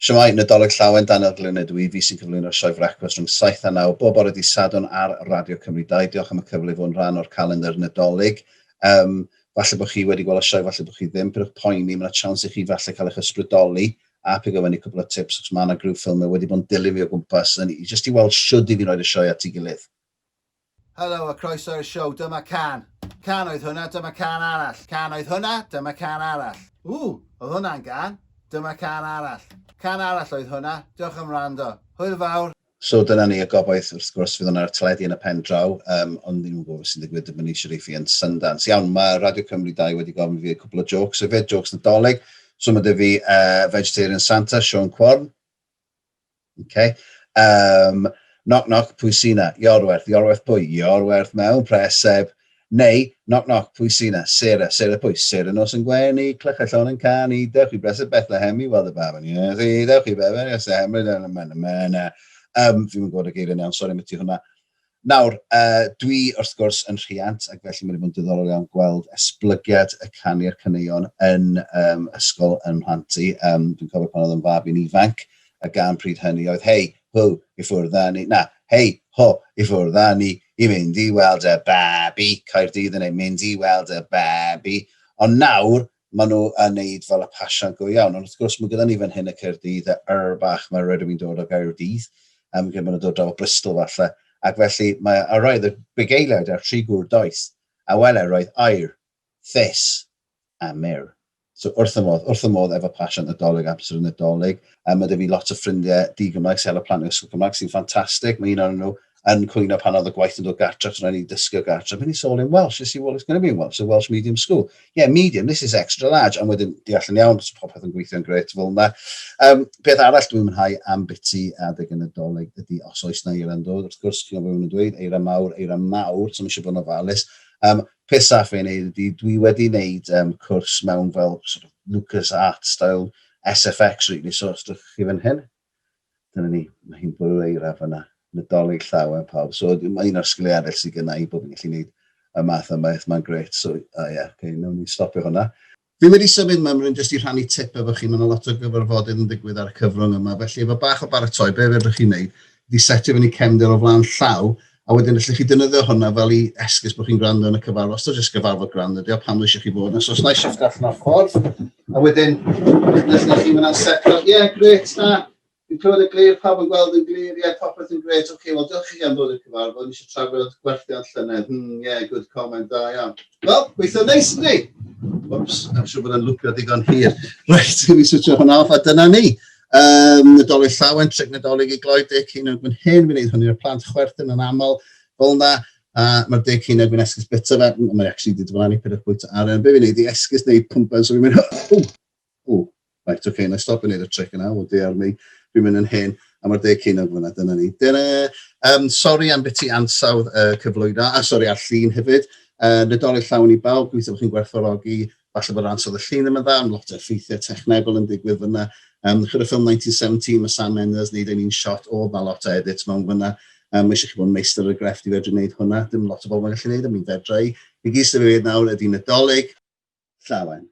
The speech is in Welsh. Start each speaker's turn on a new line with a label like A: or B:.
A: Shwmae, Nadolig Llawen, Daniel Glyn ydw i, fi sy'n cyflwyno'r sioe frecwast rhwng 7 a 9 bob bore dydd Sadwrn ar Radio Cymru 2. Diolch am y cyfle i fod yn rhan o'r calendr Nadolig. Um, falle bod chi wedi gweld y sioe, falle bod chi ddim, pidwch poeni, mae yna chance i chi falle cael eich ysbrydoli a pigo fyny cwpl o tips, achos mae yna grŵp ffilmiau wedi bod yn dilyn fi o gwmpas, yn, jyst i weld shwd i fi roed y sioe at ei gilydd.
B: Helo a croeso i'r siow, dyma can. Can oedd hwnna, dyma can arall. Can oedd hwnna, dyma can arall. Ww, oedd hwnna'n gan, dyma can arall. Can arall oedd hwnna, diolch am wrando. Hwyl fawr!
A: So dyna ni, y gobaith wrth gwrs fydd hwnna ar y teledu yn y pen draw, um, ond ni'n gwybod beth sy'n digwydd dim yn eisiau fi yn Sundance. Iawn, mae Radio Cymru 2 wedi gofyn fi cwpl o jokes hefyd, jokes Nadolig. So mae 'da fi Vegetarian Santa, Siôn Corn. Okay. Knock knock, pwy sy 'na? Iorwerth. Iorwerth pwy? Iorwerth mewn preseb. Neu, knock knock, pwy sy 'na? Sarah. Sarah pwy? Sarah nos yn gwenu, clychau llon yn canu, dewch i breseb Bethlehem i weld y baban. Iesu, dewch i Bethlehem. Fi'n gwybod y geiriau'n iawn, sori am ti hwnna. Nawr, dwi wrth gwrs yn rhiant ac felly mae wedi bod yn diddorol iawn gweld esblygiad y canu a'r caneuon yn um, ysgol yn mhlant i. Um, dwi'n cofio pan oedd yn fab i'n ifanc, y gan pryd hynny oedd hei, hw, i ffwrdd â ni, na, hei, ho, i ffwrdd â ni, i mynd i weld y babi, Caerdydd yn ei mynd i weld y babi. Ond nawr, maen nhw yn neud fel y pasiant go iawn. Ond wrth gwrs, mae gyda ni fan hyn y Caerdydd, y yr bach, mae rydw i'n dod o Gaerdydd, gyda maen nhw'n dod draw o Bristol falle. Ac felly, mae, a roedd y bugeiliaid a'r tri gŵr doeth, a wele, roedd aur, thus a myrrh. So wrth y modd, wrth y modd efo pasiant Nadolig, amser y Nadolig. Mae 'da fi lot o ffrindiau di-Gymraeg sy'n hela plant ysgol Cymraeg sy'n ffantastig. Mae un ohonyn nhw yn cwyno pan oedd y gwaith yn dod gartre, achos rhaid ni dysgu o gartre. But it's all in Welsh. You see, well, it's going to be in Welsh. It's a Welsh medium school. Yeah, medium, this is extra large. And wedyn, deall yn iawn, so popeth yn gweithio'n gret fel yna. Peth arall dwi'n mwynhau am biti adeg y Nadolig ydy os oes na eira'n dod. Wrth gwrs, chi'n gwybod beth maen nhw'n dweud, eira mawr, eira mawr, so mae eisiau bod yn ofalus. Peth saff ei wneud ydy, dwi wedi wneud cwrs mewn fel sort of Lucas Art style SFX, really, so os ydych chi fan hyn, dyna ni, mae hi'n bwrw eira fyna. Nadolig llawen pawb. So mae un o'r sgiliau eraill sydd gynna i bod fi'n gallu gwneud y math yma, mae'n grêt. So, ie, yeah, okay, nawn ni stopio hwnna. Fi wedi symud mymryn jyst i rhannu tip efo chi, mae yna lot o gyfarfodydd yn digwydd ar y cyfrwng yma, felly efo bach o baratoi, be fedrwch chi wneud, ydy setio fyny cefndir o flaen llaw, a wedyn allwch chi defnyddio hwnna fel i esgus bod chi'n gwrando yn y cyfarfod. Os ydy jyst gyfarfod gwrando, ydy o, pam eisiau chi fod yna? So os na i shift allan o'r ffordd, a wedyn, nes na chi fyna'n setlo, ie, yeah, grêt, na, fi'n clywed yn glir, pawb yn gweld yn glir, ie, yeah, popeth yn grêt, oce, okay, wel, diolch i chi am ddod i'r cyfarfod, ni eisiau trafod gwerthiant llynedd, yeah, good comment, da iawn. Wel, gweithio neis, yndi? Whoops, I'm siŵr bod yn lwpio digon hir. Reit, i mi switio hwnna off, a dyna ni. Nadolig Llawen, tric Nadolig i gloi deg ceiniog fan hyn, fi'n neud hwn i'r plant chwerthin yn aml, fel yna, a mae'r deg ceiniog fi'n esgus bita fe, mae'n actually di diflannu pidwch bwyta arian, be fi'n neud i esgus neud pwmpen, so fi'n mynd, o, o, right, oce, okay, na i stopio neud y tric yna, o dear me, fi'n mynd yn hen, a mae'r deg ceiniog fyna, dyna ni. Dyna, sori am biti ansawdd cyflwyno, a sori ar llun hefyd, Nadolig Llawen i bawb, gobeithio bod chi'n gwerthfawrogi. Falle bod ansawdd y llun ddim yn dda, ond lot o effeithiau technegol yn digwydd fyna. Chwarae ffilm 1917, mae Sam Mendes wneud ein un shot, o, mae lot o edits mewn fyna. Mae eisiau chi bod yn meistr ar y grefft i fedru wneud hwnna. Dim lot o bobl yn gallu wneud, e, mi'n fedra i. I gyd sydd wedi nawr ydy Nadolig Llawen.